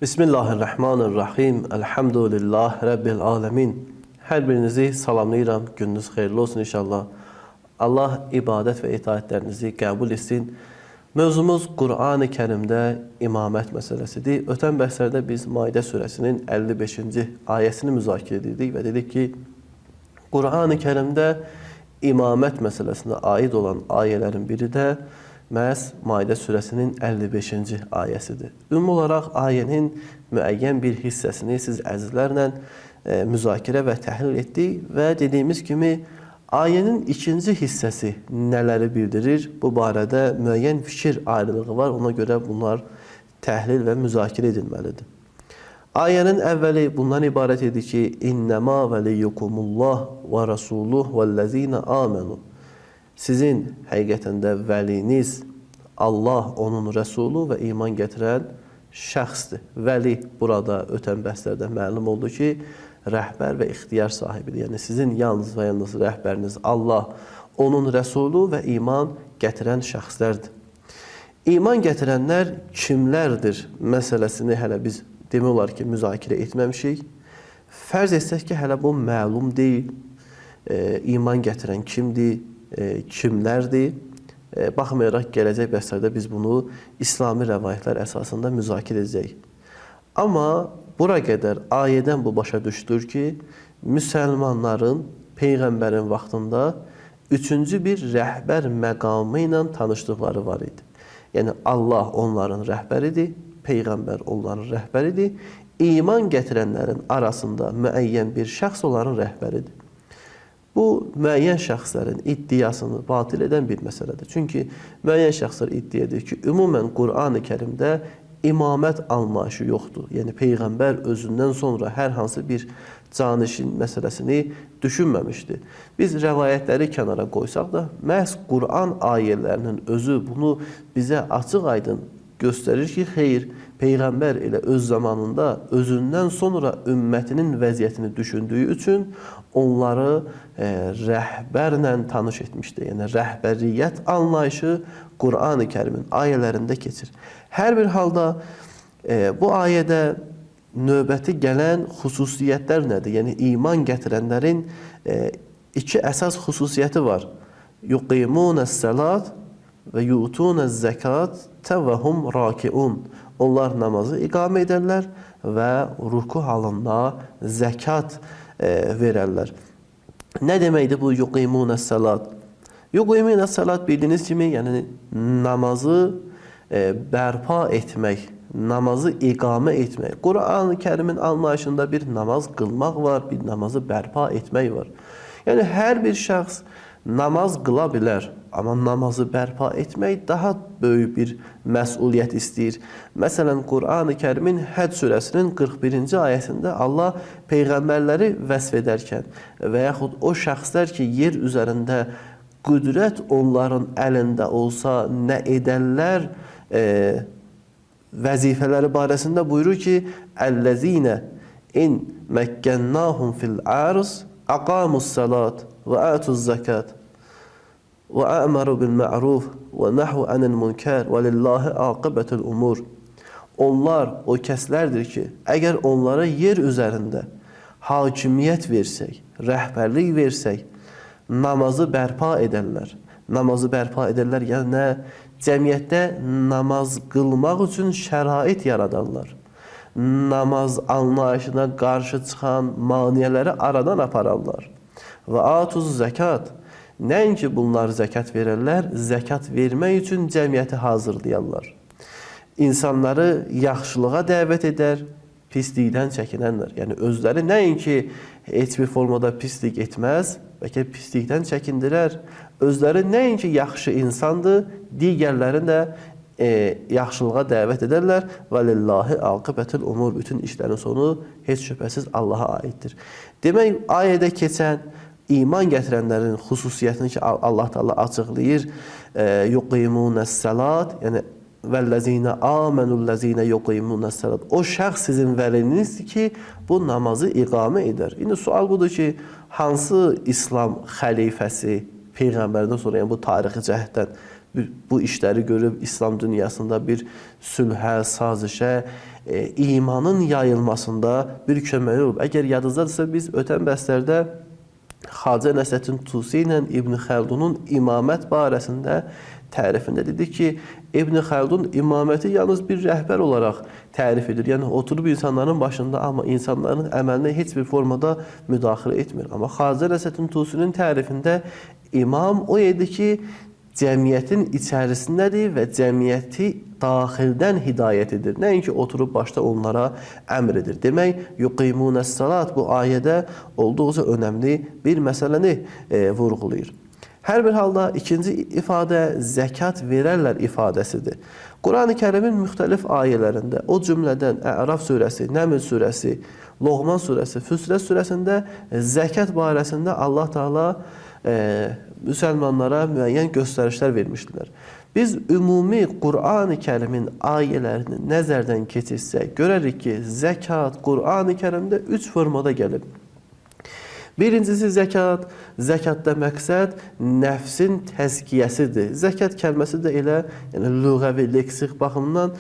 Bismillahirrahmanirrahim. Elhamdülillah Rabbil alemin. Hər birinizi salamlayıram. Gününüz xeyirli olsun inşallah. Allah ibadət və itaətlərinizi qəbul etsin. Mövzumuz Qur'an-ı Kərimdə imamət məsələsidir. Ötən bəhslərdə biz Maidə surəsinin 55-ci ayəsini müzakirə edirdik və dedik ki, Qur'an-ı Kərimdə imamət məsələsinə aid olan ayələrin biri də məhz Maidə surəsinin 55-ci ayəsidir. Ümumi olaraq ayənin müəyyən bir hissəsini siz əzizlərlə müzakirə və təhlil etdik və dediyimiz kimi ayənin ikinci hissəsi nələri bildirir? Bu barədə müəyyən fikir ayrılığı var. Ona görə bunlar təhlil və müzakirə edilməlidir. Ayənin əvvəli bundan ibarət idi ki, İnnəmâ vəliyyukumullah və rasuluh vəllezîne âmenû. Sizin həqiqətən də vəliniz Allah, onun rəsulu və iman gətirən şəxsdir. Vəli burada ötən bəhslərdə məlum oldu ki, rəhbər və ixtiyar sahibidir. Yəni sizin yalnız və yalnız rəhbəriniz Allah, onun rəsulu və iman gətirən şəxslərdir. İman gətirənlər kimlərdir məsələsini hələ biz demək olar ki, müzakirə etməmişik. Fərz etsək ki, hələ bu məlum deyil. İman gətirən kimdir, kimlərdir? Baxmayaraq gələcək bəhslərdə biz bunu İslami rəvayətlər əsasında müzakirə edəcəyik. Amma bura qədər ayədən bu başa düşdür ki, müsəlmanların Peyğəmbərin vaxtında üçüncü bir rəhbər məqamı ilə tanışlıqları var idi. Yəni Allah onların rəhbəridir, Peyğəmbər onların rəhbəridir. İman gətirənlərin arasında müəyyən bir şəxs onların rəhbəridir. Bu, müəyyən şəxslərin iddiasını batil edən bir məsələdir. Çünki müəyyən şəxslər iddia edir ki, ümumən Qur'an-ı Kərimdə imamət anlayışı yoxdur. Yəni, Peyğəmbər özündən sonra hər hansı bir canişin məsələsini düşünməmişdi. Biz rəvayətləri kənara qoysaq da, məhz Qur'an ayələrinin özü bunu bizə açıq-aydın göstərir ki, xeyr, Peyğəmbər elə öz zamanında özündən sonra ümmətinin vəziyyətini düşündüyü üçün onları rəhbərlə tanış etmişdi. Yəni, rəhbəriyyət anlayışı Qur'an-ı Kərimin ayələrində keçir. Hər bir halda bu ayədə növbəti gələn xüsusiyyətlər nədir? Yəni, iman gətirənlərin iki əsas xüsusiyyəti var. Yuqimunəs-səlat və yutunəz-zəkat və hum rakiun. Onlar namazı iqamə edərlər və ruku halında zəkat verərlər. Nə deməkdir bu yuqimunəs-səlat? Yuqimunəs-səlat bildiyiniz kimi, yəni namazı bərpa etmək, namazı iqamə etmək. Qur'an-ı Kərimin anlayışında bir namaz qılmaq var, bir namazı bərpa etmək var. Yəni hər bir şəxs namaz qıla bilər, amma namazı bərpa etmək daha böyük bir məsuliyyət istəyir. Məsələn, Qur'an-ı Kərimin Həcc surəsinin 41-ci ayəsində Allah peyğəmbərləri vəsf edərkən və yaxud o şəxslər ki, yer üzərində qüdrət onların əlində olsa, nə edərlər vəzifələri barəsində buyurur ki, Əl-ləzinə in məkkənnahum fil-arz aqamus-salat və atuz-zəkat və əməru bil-ma'ruf və nəhvu anil münkər və lillahi aqibətul umur. Onlar o kəslərdir ki, əgər onlara yer üzərində hakimiyyət versək, rəhbərlik versək, namazı bərpa edərlər. Namazı bərpa edərlər, yəni nə? Cəmiyyətdə namaz qılmaq üçün şərait yaradarlar. Namaz anlayışına qarşı çıxan maneələri aradan apararlar. Və atuz zəkat. Nəinki bunlar zəkat verərlər, zəkat vermək üçün cəmiyyəti hazırlayarlar. İnsanları yaxşılığa dəvət edər, pislikdən çəkinənlər. Yəni özləri nəinki heç bir formada pislik etməz, bəlkə pislikdən çəkindirər. Özləri nəinki yaxşı insandır, digərlərini də yaxşılığa dəvət edərlər. Və lillahi aqibətül umur. Bütün işlərin sonu heç şübhəsiz Allaha aiddir. Demək, ayədə keçən iman gətirənlərin xüsusiyyətini ki, Allah Teala açıqlayır. Yuqimunəs-salat, yəni vəllezine amenullezine yuqimunəs-salat. O şəxs sizin vəlinizdir ki, bu namazı iqamə edər. İndi sual budur ki, hansı İslam xəlifəsi peyğəmbərdən sonra, yəni bu tarixi cəhətdən bu işləri görüb İslam dünyasında bir sülhə, sazişə, imanın yayılmasında bir köməyi olub. Əgər yadınızdadırsa, biz ötən bəhslərdə Xacə Nəsrəddin Tusi ilə İbn Xəldunun imamət barəsində tərifində dedik ki, İbn Xəldun imaməti yalnız bir rəhbər olaraq tərif edir. Yəni oturub insanların başında, amma insanların əməlinə heç bir formada müdaxilə etmir. Amma Xacə Nəsrəddin Tusinin tərifində imam o idi ki, cəmiyyətin içərisindədir və cəmiyyəti daxildən hidayət edir. Nəinki oturub başda onlara əmr edir. Demək, yuqimunəs-salat bu ayədə olduqca önəmli bir məsələni vurğulayır. Hər bir halda ikinci ifadə zəkat verərlər ifadəsidir. Qurani Kərimin müxtəlif ayələrində, o cümlədən Əraf surəsi, Nəml surəsi, Loğman surəsi, Füssilət surəsində zəkat barəsində Allah Teala müsəlmanlara müəyyən göstərişlər vermişdilər. Biz ümumi Qurani Kərimin ayələrini nəzərdən keçirsək, görərik ki, zəkat Qurani Kərimdə 3 formada gəlib. Birincisi zəkat. Zəkatda məqsəd nəfsin təzkiyəsidir. Zəkat kəlməsi də elə, yəni lüğəvi, leksik baxımından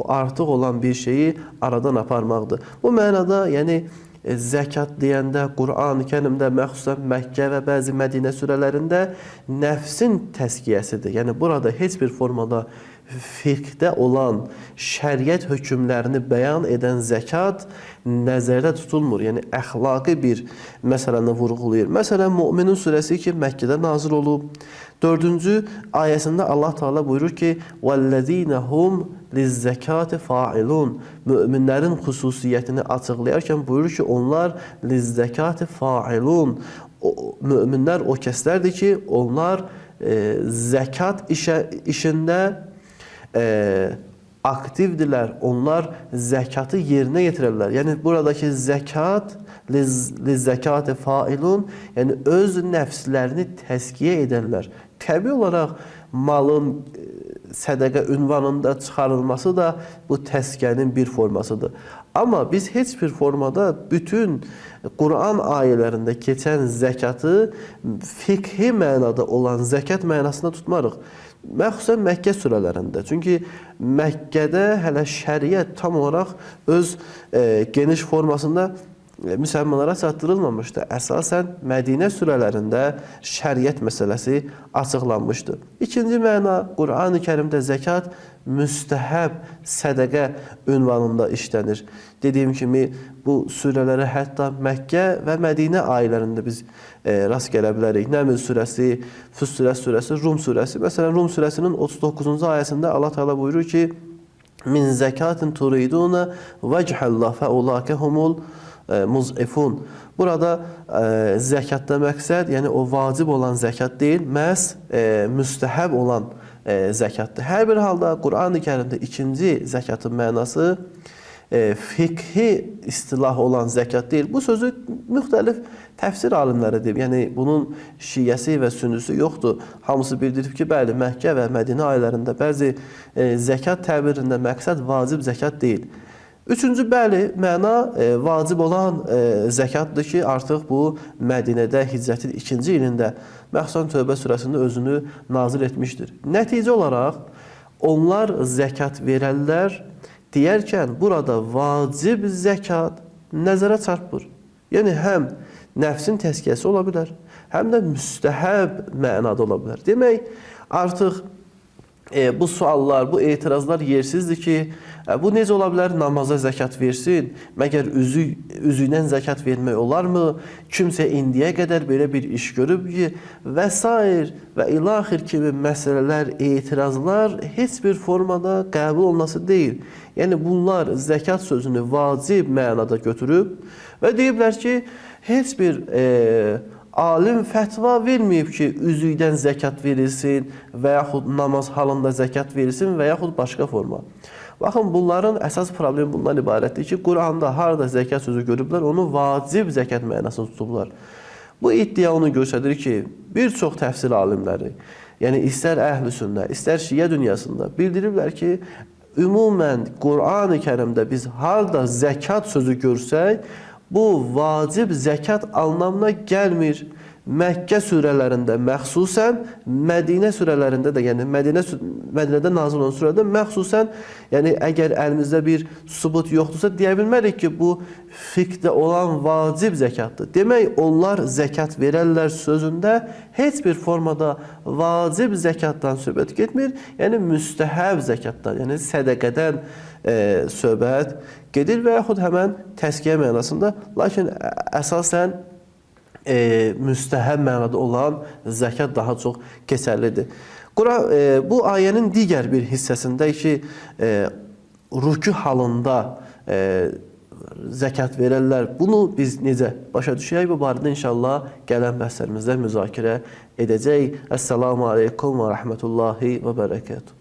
artıq olan bir şeyi aradan aparmaqdır. Bu mənada, yəni zəkat deyəndə Qurani Kərimdə, məxsusən Məkkə və bəzi Mədinə surələrində nəfsin təzkiyəsidir. Yəni burada heç bir formada fiqhdə olan şəriət hökmlərini bəyan edən zəkat nəzərdə tutulmur. Yəni əxlaqi bir məsələni vurğulayır. Məsələn, Möminun surəsi ki, Məkkədə nazil olub. 4-cü ayəsində Allah Teala buyurur ki: "Vəllezîne hum liz-zekâti failun." Möminlərin xüsusiyyətini açıqlayarkən buyurur ki, onlar liz-zekâti failun. Möminlər o kəslərdir ki, onlar zəkat işində aktivdirlər. Onlar zəkatı yerinə yetirərlər. Yəni buradakı zəkat liz-zekâti failun, yəni öz nəfslərini təzkiyə edərlər. Təbii olaraq malın sədəqə ünvanında çıxarılması da bu təzkiyənin bir formasıdır. Amma biz heç bir formada bütün Quran ayələrində keçən zəkatı fiqhi mənada olan zəkat mənasında tutmarıq. Məxsusən Məkkə surələrində. Çünki Məkkədə hələ şəriət tam olaraq öz geniş formasında müsəlmanlara çatdırılmamışdı. Əsasən Mədinə surələrində şəriət məsələsi açıqlanmışdı. İkinci məna, Qurani Kərimdə zəkat müstəhəb sədəqə ünvanında işlənir. Dediyim kimi bu surələrə hətta Məkkə və Mədinə ayələrində biz rast gələ bilərik. Nəml surəsi, Füssilət surəsi, Rum surəsi. Məsələn, Rum surəsinin 39-cu ayəsində Allah Teala buyurur ki: "Min zəkatin turiduna vəchəllah fəulake humul muzifun." Burada zəkatda məqsəd, yəni o vacib olan zəkat deyil, məhz müstəhəb olan zəkatdır. Hər bir halda Qurani Kərimdə ikinci zəkatın mənası fiqhi istilah olan zəkat deyil. Bu sözü müxtəlif təfsir alimləri deyib. Yəni bunun şiyyəsi və sünnüsü yoxdur. Hamısı bildirib ki, bəli, Məkkə və Mədinə ayələrində bəzi zəkat təbirində məqsəd vacib zəkat deyil. Üçüncü, bəli, məna vacib olan zəkatdır ki, artıq bu Mədinədə hicrətin ikinci ilində məxsusən Tövbə surəsində özünü nazil etmişdir. Nəticə olaraq onlar zəkat verərlər deyərkən burada vacib zəkat nəzərə çarpır. Yəni həm nəfsin təzkiyəsi ola bilər, həm də müstəhəb mənada ola bilər. Demək, artıq bu suallar, bu etirazlar yersizdir ki, bu necə ola bilər namaza zəkat versin? Məgər üzüylə zəkat vermək olarmı? Kimsə indiyə qədər belə bir iş görüb ki, və sair və ilaxir kimi məsələlər, etirazlar heç bir formada qəbul olunası deyil. Yəni bunlar zəkat sözünü vacib mənada götürüb və deyiblər ki, heç bir alim fətva verməyib ki, üzükdən zəkat verilsin və yaxud namaz halında zəkat verilsin və yaxud başqa forma. Baxın, bunların əsas problemi bundan ibarətdir ki, Quranda harada zəkat sözü görüblər, onu vacib zəkat mənasını tutublar. Bu iddia onu göstərir ki, bir çox təfsir alimləri, yəni istər əhl-i sünnə, istər şiə dünyasında bildiriblər ki, ümumən Qurani Kərimdə biz harada zəkat sözü görsək, bu vacib zəkat anlamına gəlmir. Məkkə surələrində məxsusən, Mədinə surələrində də, yəni Mədinədə nazil olan surədə məxsusən, yəni əgər əlimizdə bir sübut yoxdursa, deyə bilmərik ki, bu fiqhdə olan vacib zəkatdır. Demək, onlar zəkat verərlər sözündə heç bir formada vacib zəkatdan söhbət getmir. Yəni müstəhəb zəkatdan, yəni sədəqədən söhbət gedir və yaxud həmən təzkiyə mənasında, lakin əsasən müstəhəb mənada olan zəkat daha çox keçərlidir. Bu ayənin digər bir hissəsində ki, rükü halında zəkat verərlər. Bunu biz necə başa düşəyək? Bu barədə inşallah gələn bəhslərimizdə müzakirə edəcəyik. Əssalamu aleykum və rəhmətullahi və bərəkətuhu.